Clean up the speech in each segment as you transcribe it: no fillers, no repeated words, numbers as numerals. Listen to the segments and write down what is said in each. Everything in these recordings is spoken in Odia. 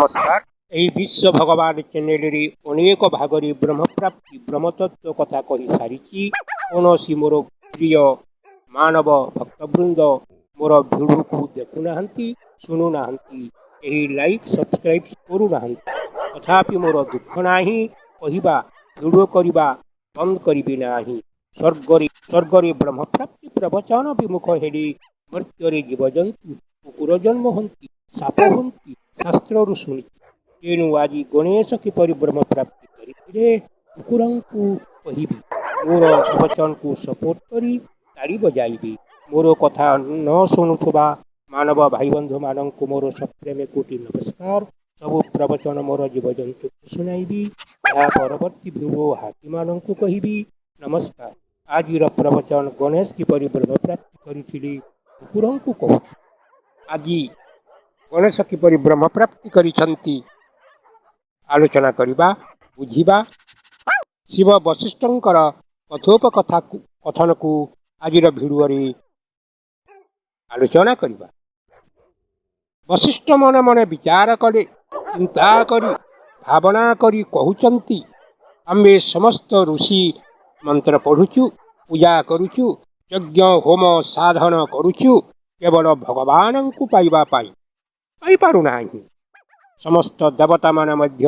ନମସ୍କାର। ଏହି ବିଶ୍ୱ ଭଗବାନ ଚ୍ୟାନେଲରେ ଅନେକ ଭାଗରେ ବ୍ରହ୍ମପ୍ରାପ୍ତି, ବ୍ରହ୍ମତତ୍ତ୍ୱ କଥା କହିସାରିଛି। କୌଣସି ମୋର ପ୍ରିୟ ମାନବ ଭକ୍ତବୃନ୍ଦ ମୋର ଭିଡ଼ିଓକୁ ଦେଖୁନାହାନ୍ତି, ଶୁଣୁନାହାନ୍ତି, କେହି ଲାଇକ୍ ସବସ୍କ୍ରାଇବ୍ କରୁନାହାନ୍ତି। ତଥାପି ମୋର ଦୁଃଖ ନାହିଁ, କହିବା ଭିଡ଼ିଓ କରିବା ବନ୍ଦ କରିବି ନାହିଁ। ସ୍ୱର୍ଗରେ ବ୍ରହ୍ମପ୍ରାପ୍ତି ପ୍ରବଚନ ବିମୁଖ ହେଲେ ମର୍ତ୍ତ୍ୟରେ ଜୀବଜନ୍ତୁ, କୁକୁର ଜନ୍ମ ହୁଅନ୍ତି, ସାପ ହୁଅନ୍ତି, ଶାସ୍ତ୍ରରୁ ଶୁଣିଛି। ତେଣୁ ଆଜି ଗଣେଶ କିପରି ବ୍ରହ୍ମପ୍ରାପ୍ତି କରିଥିଲେ କୁକୁରଙ୍କୁ କହିବି। ମୋର ପ୍ରବଚନକୁ ସପୋର୍ଟ କରି ତାଳି ବଜାଇବି। ମୋର କଥା ନ ଶୁଣୁଥିବା ମାନବ ଭାଇବନ୍ଧୁମାନଙ୍କୁ ମୋର ସପ୍ରେମ କୋଟି ନମସ୍କାର। ସବୁ ପ୍ରବଚନ ମୋର ଜୀବଜନ୍ତୁଙ୍କୁ ଶୁଣାଇବି। ଏହା ପରବର୍ତ୍ତୀ ଭିଡ଼ିଓ ହାତୀମାନଙ୍କୁ କହିବି। ନମସ୍କାର। ଆଜିର ପ୍ରବଚନ ଗଣେଶ କିପରି ବ୍ରହ୍ମପ୍ରାପ୍ତି କରିଥିଲେ କୁକୁରଙ୍କୁ କହୁଛି। ଆଜି ଗଣେଶ କିପରି ବ୍ରହ୍ମପ୍ରାପ୍ତି କରିଛନ୍ତି ଆଲୋଚନା କରିବା, ବୁଝିବା। ଶିବ ବଶିଷ୍ଠଙ୍କର କଥୋପକଥା କଥନକୁ ଆଜିର ଭିଡ଼ିଓରେ ଆଲୋଚନା କରିବା। ବଶିଷ୍ଠ ମନେ ମନେ ବିଚାର କଲେ, ଚିନ୍ତା କରି ଭାବନା କରି କହୁଛନ୍ତି, ଆମେ ସମସ୍ତ ଋଷି ମନ୍ତ୍ର ପଢ଼ୁଛୁ, ପୂଜା କରୁଛୁ, ଯଜ୍ଞ ହୋମ ସାଧନ କରୁଛୁ କେବଳ ଭଗବାନଙ୍କୁ ପାଇବା ପାଇଁ, ପାଇପାରୁନାହିଁ। ସମସ୍ତ ଦେବତାମାନେ ମଧ୍ୟ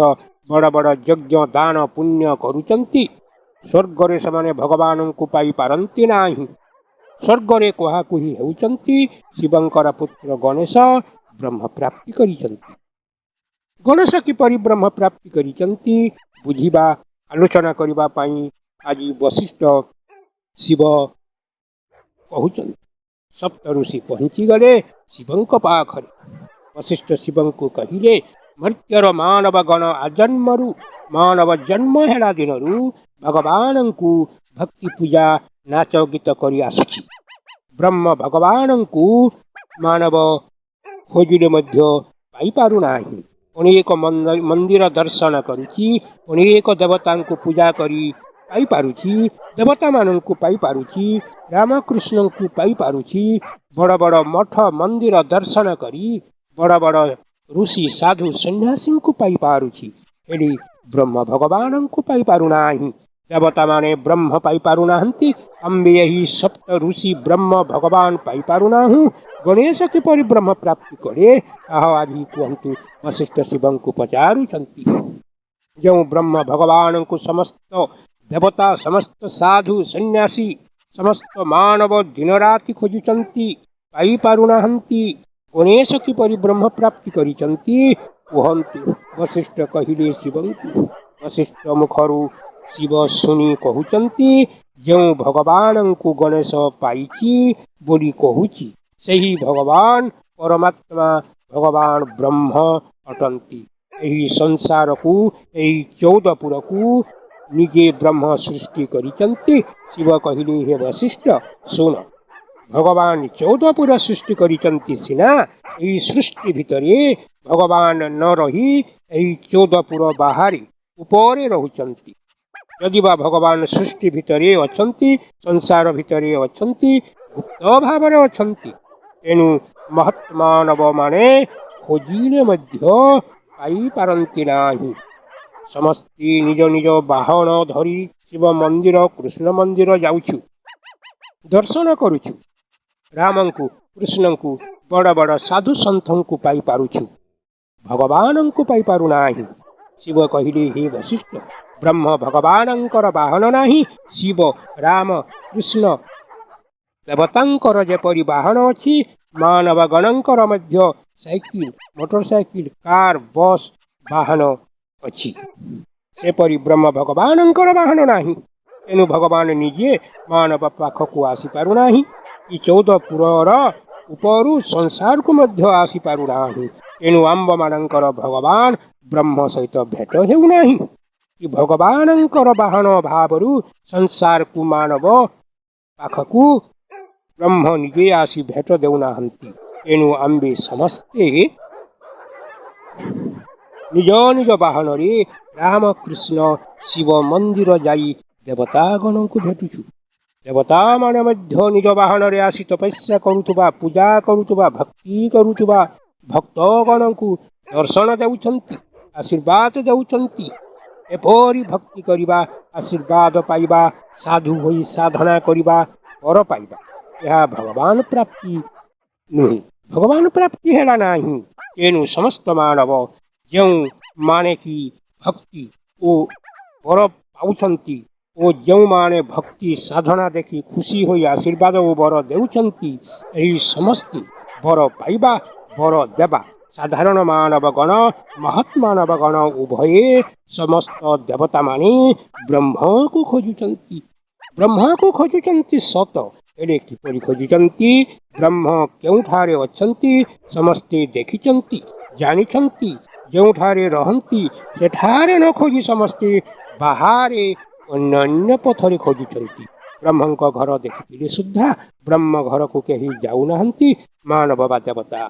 ବଡ଼ ବଡ଼ ଯଜ୍ଞ ଦାନ ପୁଣ୍ୟ କରୁଛନ୍ତି। ସ୍ୱର୍ଗରେ ସେମାନେ ଭଗବାନଙ୍କୁ ପାଇପାରନ୍ତି ନାହିଁ। ସ୍ୱର୍ଗରେ କୁହାକୁହି ହେଉଛନ୍ତି, ଶିବଙ୍କର ପୁତ୍ର ଗଣେଶ ବ୍ରହ୍ମ ପ୍ରାପ୍ତି କରିଛନ୍ତି। ଗଣେଶ କିପରି ବ୍ରହ୍ମ ପ୍ରାପ୍ତି କରିଛନ୍ତି ବୁଝିବା, ଆଲୋଚନା କରିବା ପାଇଁ ଆଜି ବଶିଷ୍ଠ ଶିବ କହୁଛନ୍ତି। ସପ୍ତ ଋଷି ପହଞ୍ଚିଗଲେ ଶିବଙ୍କ ପାଖରେ। ବଶିଷ୍ଠ ଶିବଙ୍କୁ କହିଲେ, ମର୍ତ୍ତ୍ୟର ମାନବ ଗଣ ଆଜନ୍ମରୁ, ମାନବ ଜନ୍ମ ହେଲା ଦିନରୁ ଭଗବାନଙ୍କୁ ଭକ୍ତି ପୂଜା ନାଚ ଗୀତ କରି ଆସୁଛି। ବ୍ରହ୍ମ ଭଗବାନଙ୍କୁ ମାନବ ଖୋଜିଲେ ମଧ୍ୟ ପାଇପାରୁନାହିଁ। ଅନେକ ମନ୍ଦିର ଦର୍ଶନ କରୁଛି, ଅନେକ ଦେବତାଙ୍କୁ ପୂଜା କରି ପାଇପାରୁଛି, ଦେବତାମାନଙ୍କୁ ପାଇପାରୁଛି, ରାମକୃଷ୍ଣଙ୍କୁ ପାଇପାରୁଛି, ବଡ଼ ବଡ଼ ମଠ ମନ୍ଦିର ଦର୍ଶନ କରି ବଡ଼ ବଡ଼ ଋଷି ସାଧୁ ସନ୍ନ୍ୟାସୀଙ୍କୁ ପାଇପାରୁଛି, ହେଲେ ବ୍ରହ୍ମ ଭଗବାନଙ୍କୁ ପାଇପାରୁନାହିଁ। ଦେବତାମାନେ ବ୍ରହ୍ମ ପାଇପାରୁନାହାନ୍ତି, ଆମ୍ଭେ ଏହି ସପ୍ତ ଋଷି ବ୍ରହ୍ମ ଭଗବାନ ପାଇପାରୁନାହୁଁ। ଗଣେଶ କିପରି ବ୍ରହ୍ମ ପ୍ରାପ୍ତି କରେ ତାହା ଆଜି କୁହନ୍ତୁ। ବଶିଷ୍ଠ ଶିବଙ୍କୁ ପଚାରୁଛନ୍ତି, ଯେଉଁ ବ୍ରହ୍ମ ଭଗବାନଙ୍କୁ ସମସ୍ତ ଦେବତା, ସମସ୍ତ ସାଧୁ ସନ୍ନ୍ୟାସୀ, ସମସ୍ତ ମାନବ ଦିନରାତି ଖୋଜୁଛନ୍ତି, ପାଇପାରୁନାହାନ୍ତି, ଗଣେଶ କିପରି ବ୍ରହ୍ମ ପ୍ରାପ୍ତି କରିଛନ୍ତି କୁହନ୍ତୁ। ବଶିଷ୍ଠ କହିଲେ ଶିବଙ୍କୁ। ବଶିଷ୍ଠ ମୁଖରୁ ଶିବ ଶୁଣି କହୁଛନ୍ତି, ଯେଉଁ ଭଗବାନଙ୍କୁ ଗଣେଶ ପାଇଛି ବୋଲି କହୁଛି, ସେହି ଭଗବାନ ପରମାତ୍ମା ଭଗବାନ ବ୍ରହ୍ମ ଅଟନ୍ତି। ଏହି ସଂସାରକୁ, ଏହି 14 ପୁରକୁ ନିଜେ ବ୍ରହ୍ମ ସୃଷ୍ଟି କରିଛନ୍ତି। ଶିବ କହିଲେ, ହେ ବଶିଷ୍ଠ ଶୁଣ, ଭଗବାନ 14 ପୁର ସୃଷ୍ଟି କରିଛନ୍ତି ସିନା, ଏହି ସୃଷ୍ଟି ଭିତରେ ଭଗବାନ ନ ରହି ଏହି 14 ପୁର ବାହାରେ ଉପରେ ରହୁଛନ୍ତି। ଯଦି ବା ଭଗବାନ ସୃଷ୍ଟି ଭିତରେ ଅଛନ୍ତି, ସଂସାର ଭିତରେ ଅଛନ୍ତି, ଗୁପ୍ତ ଭାବରେ ଅଛନ୍ତି। ତେଣୁ ମହାତ୍ମାନବ ମାନେ ଖୋଜିଲେ ମଧ୍ୟ ପାଇପାରନ୍ତି ନାହିଁ। ସମସ୍ତେ ନିଜ ନିଜ ବାହନ ଧରି ଶିବ ମନ୍ଦିର, କୃଷ୍ଣ ମନ୍ଦିର ଯାଉଛୁ, ଦର୍ଶନ କରୁଛୁ, ରାମଙ୍କୁ, କୃଷ୍ଣଙ୍କୁ, ବଡ଼ ବଡ଼ ସାଧୁ ସନ୍ଥଙ୍କୁ ପାଇପାରୁଛୁ, ଭଗବାନଙ୍କୁ ପାଇପାରୁନାହିଁ। ଶିବ କହିଲେ, ହେ ବଶିଷ୍ଠ, ବ୍ରହ୍ମ ଭଗବାନଙ୍କର ବାହନ ନାହିଁ। ଶିବ, ରାମ, କୃଷ୍ଣ ଦେବତାଙ୍କର ଯେପରି ବାହନ ଅଛି, ମାନବ ଗଣଙ୍କର ମଧ୍ୟ cycle, motor cycle, car, bus ବାହନ ଅଛି, ସେପରି ବ୍ରହ୍ମ ଭଗବାନଙ୍କର ବାହନ ନାହିଁ। ତେଣୁ ଭଗବାନ ନିଜେ ମାନବ ପାଖକୁ ଆସିପାରୁନାହିଁ କି 14 ପୁରର ଉପରୁ ସଂସାରକୁ ମଧ୍ୟ ଆସିପାରୁନାହିଁ। ତେଣୁ ଆମ୍ଭମାନଙ୍କର ଭଗବାନ ବ୍ରହ୍ମ ସହିତ ଭେଟ ହେଉନାହିଁ କି ଭଗବାନଙ୍କର ବାହନ ଭାବରୁ ସଂସାରକୁ, ମାନବ ପାଖକୁ ବ୍ରହ୍ମ ନିଜେ ଆସି ଭେଟ ଦେଉନାହାନ୍ତି। ତେଣୁ ଆମ୍ଭେ ସମସ୍ତେ ନିଜ ନିଜ ବାହନରେ ରାମକୃଷ୍ଣ ଶିବ ମନ୍ଦିର ଯାଇ ଦେବତାଗଣଙ୍କୁ ଭେଟୁଛୁ। ଦେବତାମାନେ ମଧ୍ୟ ନିଜ ବାହନରେ ଆସି ତପସ୍ୟା କରୁଥିବା, ପୂଜା କରୁଥିବା, ଭକ୍ତି କରୁଥିବା ଭକ୍ତଗଣଙ୍କୁ ଦର୍ଶନ ଦେଉଛନ୍ତି, ଆଶୀର୍ବାଦ ଦେଉଛନ୍ତି। ଏପରି ଭକ୍ତି କରିବା, ଆଶୀର୍ବାଦ ପାଇବା, ସାଧୁ ହୋଇ ସାଧନା କରିବା, ବର ପାଇବା, ଏହା ଭଗବାନ ପ୍ରାପ୍ତି ନୁହେଁ, ଭଗବାନ ପ୍ରାପ୍ତି ହେଲା ନାହିଁ। ତେଣୁ ସମସ୍ତ ମାନବ ଯେଉଁ ମାନେ କି ଭକ୍ତି ଓ ବର ପାଉଛନ୍ତି ଓ ଯେଉଁମାନେ ଭକ୍ତି ସାଧନା ଦେଖି ଖୁସି ହୋଇ ଆଶୀର୍ବାଦ ଓ ବର ଦେଉଛନ୍ତି, ଏହି ସମସ୍ତେ ବର ପାଇବା, ବର ଦେବା, ସାଧାରଣ ମାନବଗଣ, ମହାତ୍ମାନବଗଣ ଉଭୟେ ସମସ୍ତ ଦେବତାମାନେ ବ୍ରହ୍ମକୁ ଖୋଜୁଛନ୍ତି। ବ୍ରହ୍ମକୁ ଖୋଜୁଛନ୍ତି ସତ, ହେଲେ କିପରି ଖୋଜୁଛନ୍ତି? ବ୍ରହ୍ମ କେଉଁଠାରେ ଅଛନ୍ତି ସମସ୍ତେ ଦେଖିଛନ୍ତି, ଜାଣିଛନ୍ତି। ଯେଉଁଠାରେ ରହନ୍ତି ସେଠାରେ ନ ଖୋଜି ସମସ୍ତେ ବାହାରେ ଅନ୍ୟାନ୍ୟ ପଥରେ ଖୋଜୁଛନ୍ତି। ବ୍ରହ୍ମଙ୍କ ଘର ଦେଖିଥିଲେ ସୁଦ୍ଧା ବ୍ରହ୍ମ ଘରକୁ କେହି ଯାଉନାହାନ୍ତି। ମାନବ ବା ଦେବତା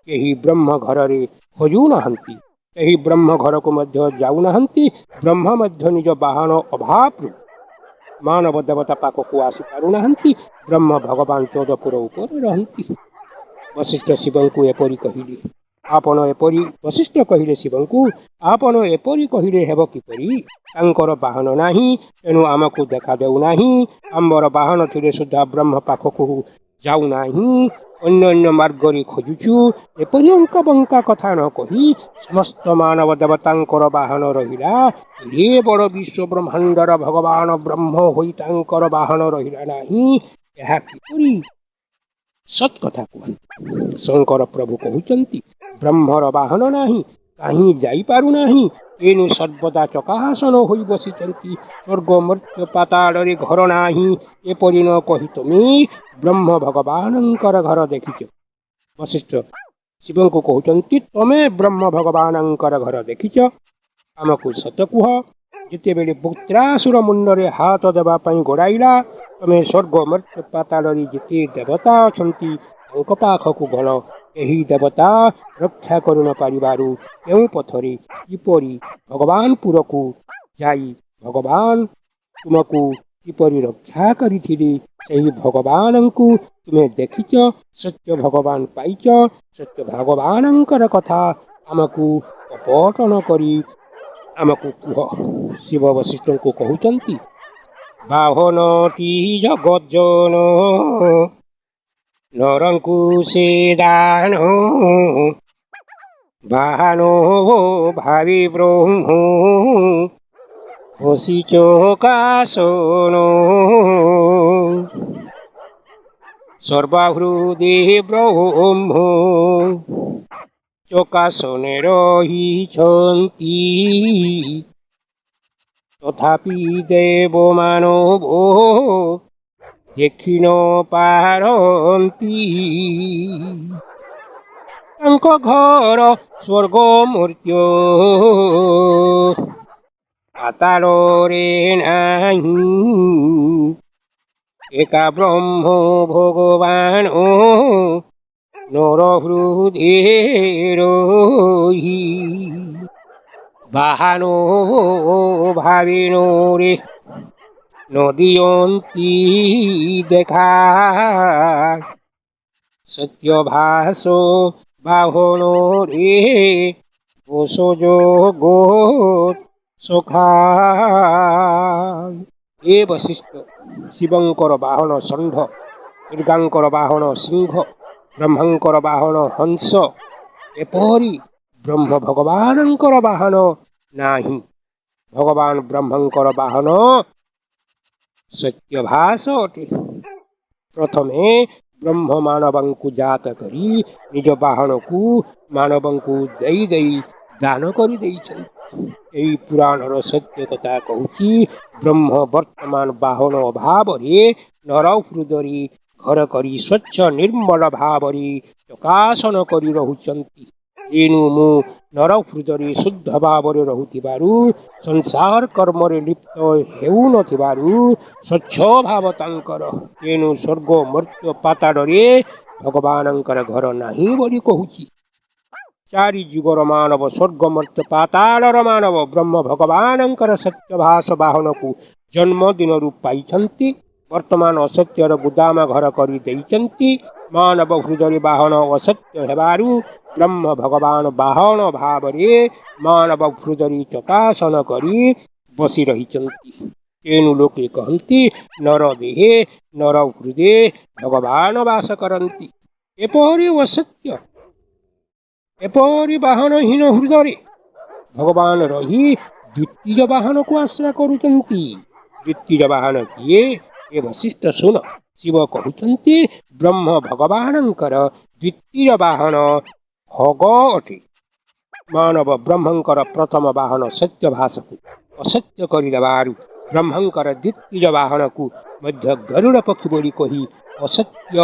କେହି ବ୍ରହ୍ମ ଘରରେ ଖୋଜୁନାହାନ୍ତି, କେହି ବ୍ରହ୍ମ ଘରକୁ ମଧ୍ୟ ଯାଉନାହାନ୍ତି। ବ୍ରହ୍ମ ମଧ୍ୟ ନିଜ ବାହନ ଅଭାବରୁ ମାନବ ଦେବତା ପାଖକୁ ଆସିପାରୁନାହାନ୍ତି। ବ୍ରହ୍ମ ଭଗବାନ 14ପୁର ଉପରେ ରହନ୍ତି। ବଶିଷ୍ଠ ଶିବଙ୍କୁ ଏପରି କହିଲେ, ଆପଣ ଏପରି, ବଶିଷ୍ଠ କହିଲେ ଶିବଙ୍କୁ, ଆପଣ ଏପରି କହିଲେ ହେବ କିପରି? ତାଙ୍କର ବାହନ ନାହିଁ, ତେଣୁ ଆମକୁ ଦେଖା ଦେଉନାହିଁ। ଆମ୍ଭର ବାହନ ଥିଲେ ସୁଦ୍ଧା ବ୍ରହ୍ମ ପାଖକୁ ଯାଉନାହିଁ, ଅନ୍ୟ ଅନ୍ୟ ମାର୍ଗରେ ଖୋଜୁଛୁ। ଏପରି ଅଙ୍କା ବଙ୍କା କଥା ନ କହି ସମସ୍ତ ମାନବ ଦେବତାଙ୍କର ବାହନ ରହିଲା, ଏ ବଡ଼ ବିଶ୍ୱ ବ୍ରହ୍ମାଣ୍ଡର ଭଗବାନ ବ୍ରହ୍ମ ହୋଇ ତାଙ୍କର ବାହନ ରହିଲା ନାହିଁ, ଏହା କିପରି? ସତ୍ କଥା କୁହନ୍ତି। ଶଙ୍କର ପ୍ରଭୁ କହୁଛନ୍ତି, ବ୍ରହ୍ମର ବାହନ ନାହିଁ, କାହିଁ ଯାଇପାରୁନାହିଁ, ତେଣୁ ସର୍ବଦା ଚକାସନ ହୋଇ ବସିଛନ୍ତି। ସ୍ୱର୍ଗ ମର୍ତ୍ତ୍ୟ ପାତାଳରେ ଘର ନାହିଁ, ଏପରି ନ କହି ତୁମେ ବ୍ରହ୍ମ ଭଗବାନଙ୍କର ଘର ଦେଖିଛ? ବଶିଷ୍ଠ ଶିବଙ୍କୁ କହୁଛନ୍ତି, ତମେ ବ୍ରହ୍ମ ଭଗବାନଙ୍କର ଘର ଦେଖିଛ? ଆମକୁ ସତ କୁହ। ଯେତେବେଳେ ବୃତ୍ରାସୁର ମୁଣ୍ଡରେ ହାତ ଦେବା ପାଇଁ ଗୋଡ଼ାଇଲା, ତମେ ସ୍ୱର୍ଗ ମର୍ତ୍ତ୍ୟ ପାତାଳରେ ଯେତେ ଦେବତା ଅଛନ୍ତି ତାଙ୍କ ପାଖକୁ ଗଲ। ଏହି ଦେବତା ରକ୍ଷା କରି ନ ପାରିବାରୁ କେଉଁ ପଥରେ କିପରି ଭଗବାନପୁରକୁ ଯାଇ ଭଗବାନ ତୁମକୁ କିପରି ରକ୍ଷା କରିଥିଲେ, ସେହି ଭଗବାନଙ୍କୁ ତୁମେ ଦେଖିଛ, ସତ୍ୟ ଭଗବାନ ପାଇଛ। ସତ୍ୟ ଭଗବାନଙ୍କର କଥା ଆମକୁ କପଟନ କରି ଆମକୁ କୁହ। ଶିବ ବଶିଷ୍ଠଙ୍କୁ କହୁଛନ୍ତି, ବାହନଟି ଜଗଜ୍ଜନ ନରଙ୍କୁ ସେ ଦାନ, ବାହନ ଭାବି ବ୍ରହ୍ମ ବସି ଚକାସନ, ସର୍ବାହୃଦେ ବ୍ରହ୍ମ ଚକାସନେ ରହିଛନ୍ତି, ତଥାପି ଦେବ ମାନବ ଦେଖି ନ ପାରନ୍ତି। ତାଙ୍କ ଘର ସ୍ୱର୍ଗ ମର୍ତ୍ତ୍ୟ ପାତାଳରେ ନାହିଁ, ଏକା ବ୍ରହ୍ମ ଭଗବାନ ନର ହୃଦେ ରହି, ବାହାନ ଭାବିନରେ ନଦିଅନ୍ତି ଦେଖା, ସତ୍ୟ ଭାସ ବାହନରେ ବୋଷ ଯୋଗ ସଖା। ଏ ବଶିଷ୍ଠ, ଶିବଙ୍କର ବାହନ ଷଣ୍ଢ, ଦୁର୍ଗାଙ୍କର ବାହନ ସିଂହ, ବ୍ରହ୍ମାଙ୍କର ବାହନ ହଂସ, ଏପରି ବ୍ରହ୍ମ ଭଗବାନଙ୍କର ବାହନ ନାହିଁ। ଭଗବାନ ବ୍ରହ୍ମଙ୍କର ବାହନ ସତ୍ୟଭାସ ଅଟେ। ପ୍ରଥମେ ବ୍ରହ୍ମ ମାନବଙ୍କୁ ଜାତ କରି ନିଜ ବାହନକୁ ମାନବଙ୍କୁ ଦେଇ ଦେଇ ଦାନ କରିଦେଇଛନ୍ତି। ଏହି ପୁରାଣର ସତ୍ୟ କଥା କହୁଛି। ବ୍ରହ୍ମ ବର୍ତ୍ତମାନ ବାହନ ଅଭାବରେ ନର ହୃଦୟରେ ଘର କରି ସ୍ୱଚ୍ଛ ନିର୍ମଳ ଭାବରେ ପ୍ରକାଶନ କରି ରହୁଛନ୍ତି। ତେଣୁ ମୁଁ ନର ହୃଦୟରେ ଶୁଦ୍ଧ ଭାବରେ ରହୁଥିବାରୁ, ସଂସାର କର୍ମରେ ଲିପ୍ତ ହେଉନଥିବାରୁ ସ୍ୱଚ୍ଛ ଭାବ ତାଙ୍କର। ତେଣୁ ସ୍ୱର୍ଗ ମର୍ତ୍ତ୍ୟ ପାତାଳରେ ଭଗବାନଙ୍କର ଘର ନାହିଁ ବୋଲି କହୁଛି। ଚାରି ଯୁଗର ମାନବ, ସ୍ୱର୍ଗ ମର୍ତ୍ତ୍ୟ ପାତାଳର ମାନବ ବ୍ରହ୍ମ ଭଗବାନଙ୍କର ସତ୍ୟଭାସ ବାହନକୁ ଜନ୍ମଦିନରୁ ପାଇଛନ୍ତି। ବର୍ତ୍ତମାନ ଅସତ୍ୟର ଗୁଦାମ ଘର କରି ଦେଇଛନ୍ତି। ମାନବ ହୃଦୟରେ ବାହନ ଅସତ୍ୟ ହେବାରୁ ବ୍ରହ୍ମ ଭଗବାନ ବାହନ ଭାବରେ ମାନବ ହୃଦୟରେ ଚକାସନ କରି ବସି ରହିଛନ୍ତି। ତେଣୁ ଲୋକେ କହନ୍ତି, ନର ଦେହେ ନର ହୃଦେ ଭଗବାନ ବାସ କରନ୍ତି। ଏପରି ଅସତ୍ୟ, ଏପରି ବାହନହୀନ ହୃଦୟରେ ଭଗବାନ ରହି ଦ୍ୱିତୀୟ ବାହନକୁ ଆଶ୍ରା କରୁଛନ୍ତି। ଦ୍ୱିତୀୟ ବାହନ କିଏ? ଏ ବଶିଷ୍ଠ, ଶୁଣ। ଶିବ କହୁଛନ୍ତି, ବ୍ରହ୍ମ ଭଗବାନଙ୍କର ଦ୍ୱିତୀୟ ବାହନ ଖଗ ଅଟେ। ମାନବ ବ୍ରହ୍ମଙ୍କର ପ୍ରଥମ ବାହନ ସତ୍ୟଭାଷକୁ ଅସତ୍ୟ କରିଦେବାରୁ ବ୍ରହ୍ମଙ୍କର ଦ୍ୱିତୀୟ ବାହନକୁ ମଧ୍ୟ ଗରୁଡ଼ ପକ୍ଷୀ ବୋଲି କହି ଅସତ୍ୟ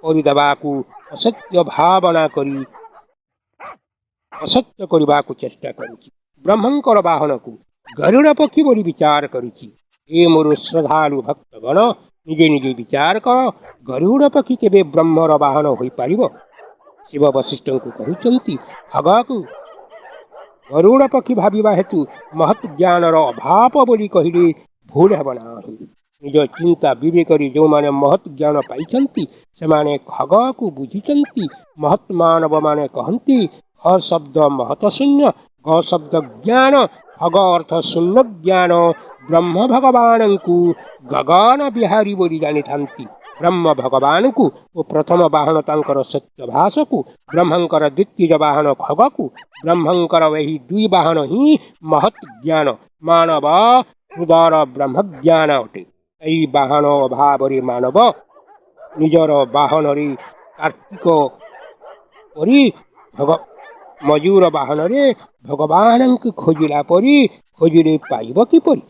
କରିଦେବାକୁ, ଅସତ୍ୟ ଭାବନା କରି ଅସତ୍ୟ କରିବାକୁ ଚେଷ୍ଟା କରୁଛି। ବ୍ରହ୍ମଙ୍କର ବାହନକୁ ଗରୁଡ଼ ପକ୍ଷୀ ବୋଲି ବିଚାର କରୁଛି। ଏ ମୋର ଶ୍ରଦ୍ଧାଳୁ ଭକ୍ତଗଣ, ନିଜେ ନିଜେ ବିଚାର କର, ଗରୁଡ଼ ପକ୍ଷୀ କେବେ ବ୍ରହ୍ମର ବାହନ ହୋଇପାରିବ? ଶିବ ବଶିଷ୍ଠଙ୍କୁ କହୁଛନ୍ତି, ଖଗକୁ ଗରୁଡ଼ ପକ୍ଷୀ ଭାବିବା ହେତୁ ମହତ୍ ଜ୍ଞାନର ଅଭାବ ବୋଲି କହିଲେ ଭୁଲ ହେବ ନାହିଁ। ନିଜ ଚିନ୍ତା ବିବେକରେ ଯେଉଁମାନେ ମହତ୍ ଜ୍ଞାନ ପାଇଛନ୍ତି, ସେମାନେ ଖଗକୁ ବୁଝିଛନ୍ତି। ମହତ୍ ମାନବମାନେ କହନ୍ତି, ଖ ଶବ୍ଦ ମହତ ଶୂନ୍ୟ, ଗ ଶବ୍ଦ ଜ୍ଞାନ, ଖଗ ଅର୍ଥ ଶୂନ୍ୟ ଜ୍ଞାନ। ବ୍ରହ୍ମ ଭଗବାନଙ୍କୁ ଗଗନ ବିହାରୀ ବୋଲି ଜାଣିଥାନ୍ତି। ବ୍ରହ୍ମ ଭଗବାନଙ୍କୁ ଓ ପ୍ରଥମ ବାହନ ତାଙ୍କର ସତ୍ୟଭାଷକୁ, ବ୍ରହ୍ମଙ୍କର ଦ୍ୱିତୀୟ ବାହନ ଖଗକୁ, ବ୍ରହ୍ମଙ୍କର ଏହି ଦୁଇ ବାହନ ହିଁ ମହତ୍ ଜ୍ଞାନ, ମାନବ ହୃଦୟର ବ୍ରହ୍ମଜ୍ଞାନ ଅଟେ। ଏହି ବାହନ ଅଭାବରେ ମାନବ ନିଜର ବାହନରେ କାର୍ତ୍ତିକ ପରି ଭଗ ମଜୁର ବାହନରେ ଭଗବାନଙ୍କୁ ଖୋଜିଲା ପରି ଖୋଜିଲେ ପାଇବ କିପରି?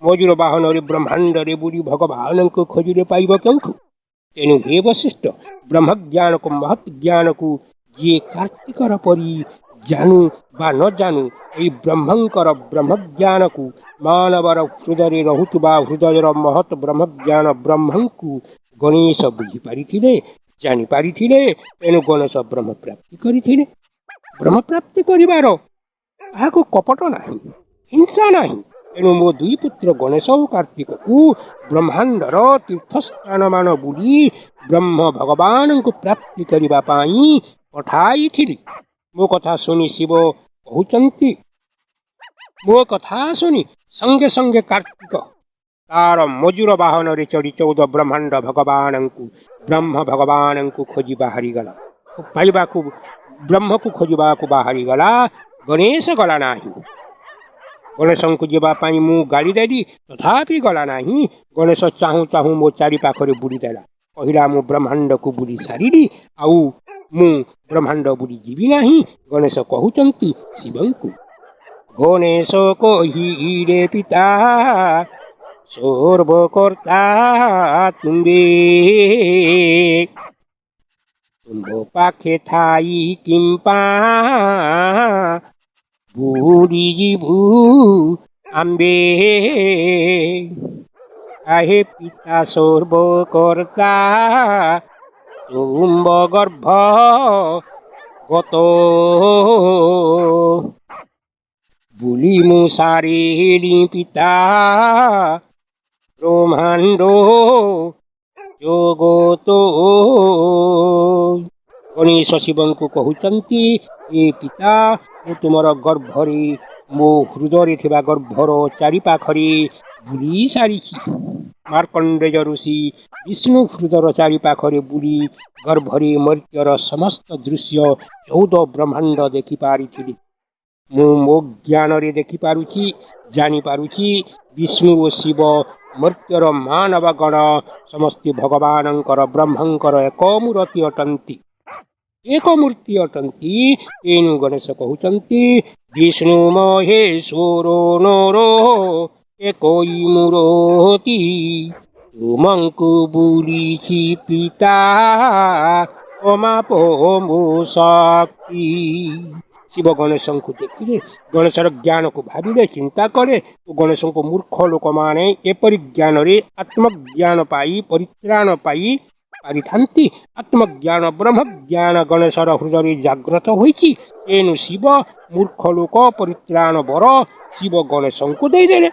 ମଜୁର ବାହନରେ ବ୍ରହ୍ମାଣ୍ଡରେ ବୁଲି ଭଗବାନଙ୍କୁ ଖୋଜିଲେ ପାଇବ କେଉଁଠୁ? ତେଣୁ ହେ ବଶିଷ୍ଠ, ବ୍ରହ୍ମଜ୍ଞାନକୁ, ମହତ୍ ଜ୍ଞାନକୁ ଯିଏ କାର୍ତ୍ତିକର ପରି ଜାନୁ ବା ନ ଜାନୁ, ଏହି ବ୍ରହ୍ମଙ୍କର ବ୍ରହ୍ମଜ୍ଞାନକୁ, ମାନବର ହୃଦୟରେ ରହୁଥିବା ହୃଦୟର ମହତ୍ ବ୍ରହ୍ମଜ୍ଞାନ ବ୍ରହ୍ମଙ୍କୁ ଗଣେଶ ବୁଝିପାରିଥିଲେ, ଜାଣିପାରିଥିଲେ। ତେଣୁ ଗଣେଶ ବ୍ରହ୍ମ ପ୍ରାପ୍ତି କରିଥିଲେ। ବ୍ରହ୍ମପ୍ରାପ୍ତି କରିବାର କାହାକୁ କପଟ ନାହିଁ, ହିଂସା ନାହିଁ। ତେଣୁ ମୋ ଦୁଇ ପୁତ୍ର ଗଣେଶ ଓ କାର୍ତ୍ତିକକୁ ବ୍ରହ୍ମାଣ୍ଡର ତୀର୍ଥସ୍ଥାନମାନ ବୁଲି ବ୍ରହ୍ମ ଭଗବାନଙ୍କୁ ପ୍ରାପ୍ତି କରିବା ପାଇଁ ପଠାଇଥିଲି। ମୋ କଥା ଶୁଣି, ଶିବ କହୁଛନ୍ତି, ମୋ କଥା ଶୁଣି ସଙ୍ଗେ ସଙ୍ଗେ କାର୍ତ୍ତିକ ତାର ମଜୁର ବାହନରେ ଚଢ଼ି 14 ବ୍ରହ୍ମାଣ୍ଡ ଭଗବାନଙ୍କୁ, ବ୍ରହ୍ମ ଭଗବାନଙ୍କୁ ଖୋଜି ବାହାରିଗଲା, ପାଇବାକୁ, ବ୍ରହ୍ମକୁ ଖୋଜିବାକୁ ବାହାରିଗଲା। ଗଣେଶ ଗଲା ନାହିଁ। ଗଣେଶଙ୍କୁ ଯିବା ପାଇଁ ମୁଁ ଗାଳି ଦେଲି, ତଥାପି ଗଲା ନାହିଁ। ଗଣେଶ ଚାହୁଁ ଚାହୁଁ ମୋ ଚାରି ପାଖରେ ବୁଲିଦେଲା। କହିଲା, ମୁଁ ବ୍ରହ୍ମାଣ୍ଡକୁ ବୁଲି ସାରିଲି, ଆଉ ମୁଁ ବ୍ରହ୍ମାଣ୍ଡ ବୁଲି ଯିବି ନାହିଁ। ଗଣେଶ କହୁଛନ୍ତି ଶିବଙ୍କୁ। ଗଣେଶ କହିଲେ, ପିତା ସର୍ବକର୍ତ୍ତା ତୁମ୍ଭେ, ତୁମ୍ଭ ପାଖେ ଥାଇ କିମ୍ପା ବୁଲିଯିବୁ ଆମ୍ଭେ? ଆହେ ପିତା ସର୍ବକର୍ତ୍ତା, ତୁମ୍ଭ ଗର୍ଭ ଗତ ବୁଲି ମୁଁ ସାରିଲି ପିତା ବ୍ରହ୍ମାଣ୍ଡ ଜଗତ। ଗଣେଶ ଶିବଙ୍କୁ କହୁଛନ୍ତି, ଏ ପିତା, ମୁଁ ତୁମର ଗର୍ଭରେ, ମୋ ହୃଦୟରେ ଥିବା ଗର୍ଭର ଚାରିପାଖରେ ବୁଲି ସାରିଛି। ମାର୍କଣ୍ଡେୟ ଋଷି ବିଷ୍ଣୁ ହୃଦର ଚାରିପାଖରେ ବୁଲି ଗର୍ଭରେ ମର୍ତ୍ତ୍ୟର ସମସ୍ତ ଦୃଶ୍ୟ 14 ବ୍ରହ୍ମାଣ୍ଡ ଦେଖିପାରିଥିଲି। ମୁଁ ମୋ ଜ୍ଞାନରେ ଦେଖିପାରୁଛି, ଜାଣିପାରୁଛି, ବିଷ୍ଣୁ ଓ ଶିବ ମର୍ତ୍ତ୍ୟର ମାନବ ଗଣ ସମସ୍ତେ ଭଗବାନଙ୍କର, ବ୍ରହ୍ମଙ୍କର ଏକ ମୂର୍ତ୍ତି ଅଟନ୍ତି, ଏକ ମୂର୍ତ୍ତି ଅଟନ୍ତି। ତେଣୁ ଗଣେଶ କହୁଛନ୍ତି, ବିଷ୍ଣୁ ମହେଶ୍ୱର ନର ଏକଇ ମୂରତି, ତୁମଙ୍କୁ ବୁଲିଛି ପିତା ଅମାପ ମୋ ଶକ୍ତି। ଶିବ ଗଣେଶଙ୍କୁ ଦେଖିଲେ, ଗଣେଶର ଜ୍ଞାନକୁ ଭାବିଲେ, ଚିନ୍ତା କଲେ ଓ ଗଣେଶଙ୍କୁ ମୂର୍ଖ ଲୋକମାନେ ଏପରି ଜ୍ଞାନରେ ଆତ୍ମଜ୍ଞାନ ପାଇ ପରିତ୍ରାଣ ପାଇ ପାରିଥାନ୍ତି। ଆତ୍ମଜ୍ଞାନ, ବ୍ରହ୍ମଜ୍ଞାନ ଗଣେଶର ହୃଦୟରେ ଜାଗ୍ରତ ହୋଇଛି। ତେଣୁ ଶିବ ମୂର୍ଖ ଲୋକ ପରିତ୍ରାଣ ବର ଶିବ ଗଣେଶଙ୍କୁ ଦେଇଦେଲେ।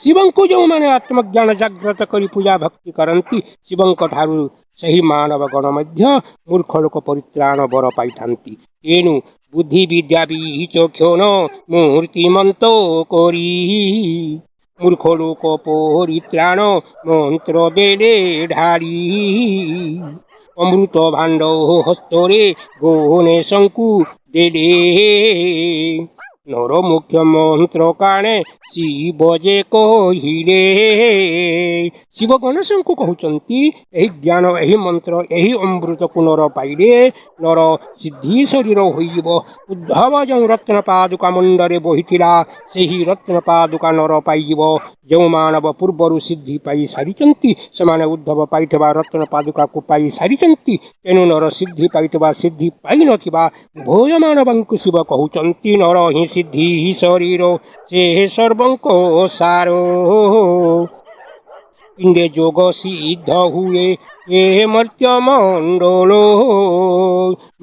ଶିବଙ୍କୁ ଯେଉଁମାନେ ଆତ୍ମଜ୍ଞାନ ଜାଗ୍ରତ କରି ପୂଜା ଭକ୍ତି କରନ୍ତି, ଶିବଙ୍କ ଠାରୁ ସେହି ମାନବ ଗଣ ମଧ୍ୟ ମୂର୍ଖ ଲୋକ ପରିତ୍ରାଣ ବର ପାଇଥାନ୍ତି। ତେଣୁ ବୁଦ୍ଧି ବିଦ୍ୟା ବିଚକ୍ଷଣ ମୂର୍ତ୍ତିମନ୍ତ କରି ମୂର୍ଖ ଲୋକ ପରିତ୍ରାଣ ମନ୍ତ୍ର ଦେଲେ ଢାଳି। ଅମୃତ ଭାଣ୍ଡ ହସ୍ତରେ ଗଣେଶଙ୍କୁ ଦେଲେ, ନର ମୁଖ୍ୟ ମନ୍ତ୍ର କାଣେ ଶିବ ଯେ କହିଲେ। ଶିବ ଗଣେଶଙ୍କୁ କହୁଛନ୍ତି, ଏହି ଜ୍ଞାନ, ଏହି ମନ୍ତ୍ର, ଏହି ଅମୃତକୁ ନର ପାଇଲେ ନର ସିଦ୍ଧି ଶରୀର ହୋଇଯିବ। ଉଦ୍ଧବ ଯେଉଁ ରତ୍ନ ପାଦୁକା ମୁଣ୍ଡରେ ବୋହିଥିଲା, ସେହି ରତ୍ନ ପାଦୁକା ନର ପାଇଯିବ। ଯେଉଁ ମାନବ ପୂର୍ବରୁ ସିଦ୍ଧି ପାଇ ସାରିଛନ୍ତି, ସେମାନେ ଉଦ୍ଧବ ପାଇଥିବା ରତ୍ନ ପାଦୁକାକୁ ପାଇ ସାରିଛନ୍ତି। ତେଣୁ ନର ସିଦ୍ଧି ପାଇଥିବା, ସିଦ୍ଧି ପାଇନଥିବା ଉଭୟ ମାନବଙ୍କୁ ଶିବ କହୁଛନ୍ତି, ନର ହିଁ ସିଦ୍ଧି ଶରୀର ସେ ସର୍ବଙ୍କ ସାର। ପିଣ୍ଡେ ଯୋଗ ସିଦ୍ଧ ହୁଏ ଏ ମର୍ତ୍ତ୍ୟ ମଣ୍ଡଳ।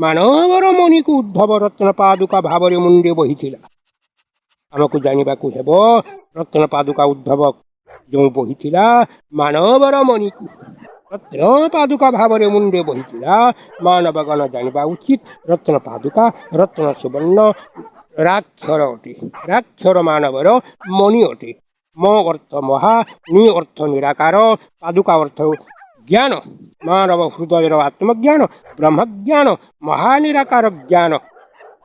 ମାନବର ମଣିକୁ ଉଦ୍ଧବ ରତ୍ନ ପାଦୁକା ଭାବରେ ମୁଣ୍ଡେ ବହିଥିଲା। ଆମକୁ ଜାଣିବାକୁ ହେବ, ରତ୍ନ ପାଦୁକା ଉଦ୍ଧବ ଯେଉଁ ବହିଥିଲା, ମାନବର ମଣିକୁ ରତ୍ନ ପାଦୁକା ଭାବରେ ମୁଣ୍ଡେ ବହିଥିଲା। ମାନବଗଣ ଜାଣିବା ଉଚିତ, ରତ୍ନ ପାଦୁକା ରତ୍ନ ସୁବର୍ଣ୍ଣ ରାକ୍ଷର ଅଟେ। ରାକ୍ଷର ମାନବର ମଣି ଅଟେ। ମ ଅର୍ଥ ମହା, ନି ଅର୍ଥ ନିରାକାର, ପାଦୁକା ଅର୍ଥ ଜ୍ଞାନ। ମାନବ ହୃଦୟର ଆତ୍ମଜ୍ଞାନ, ବ୍ରହ୍ମଜ୍ଞାନ, ମହାନିରାକାର ଜ୍ଞାନ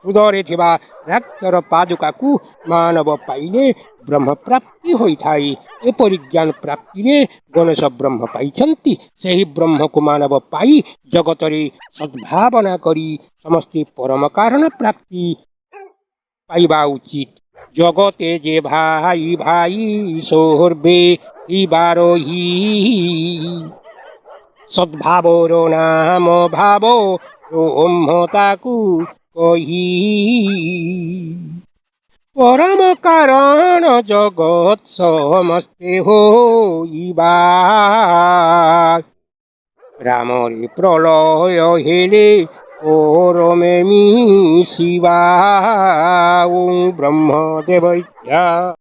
ହୃଦୟରେ ଥିବା ରାକ୍ଷର ପାଦୁକାକୁ ମାନବ ପାଇଲେ ବ୍ରହ୍ମ ପ୍ରାପ୍ତି ହୋଇଥାଏ। ଏପରି ଜ୍ଞାନ ପ୍ରାପ୍ତିରେ ଗଣେଶ ବ୍ରହ୍ମ ପାଇଛନ୍ତି। ସେହି ବ୍ରହ୍ମକୁ ମାନବ ପାଇ ଜଗତରେ ସଦ୍ଭାବନା କରି ସମସ୍ତେ ପରମ କାରଣ ପ୍ରାପ୍ତି ପାଇବା ଉଚିତ। ଜଗତେ ଯେ ଭାଇ ଭାଇ ସର୍ବେ ଥିବାରହି, ସଦ୍ଭାବର ନାମ ଭାବ ବ୍ରହ୍ମ ତାକୁ କହି। ପରମ କାରଣ ଜଗତ ସମସ୍ତେ ହୋଇବା, ରାମରେ ପ୍ରଳୟ ହେଲେ ପରମେ ମିଶିବା। ଓଁ ବ୍ରହ୍ମଦେବ।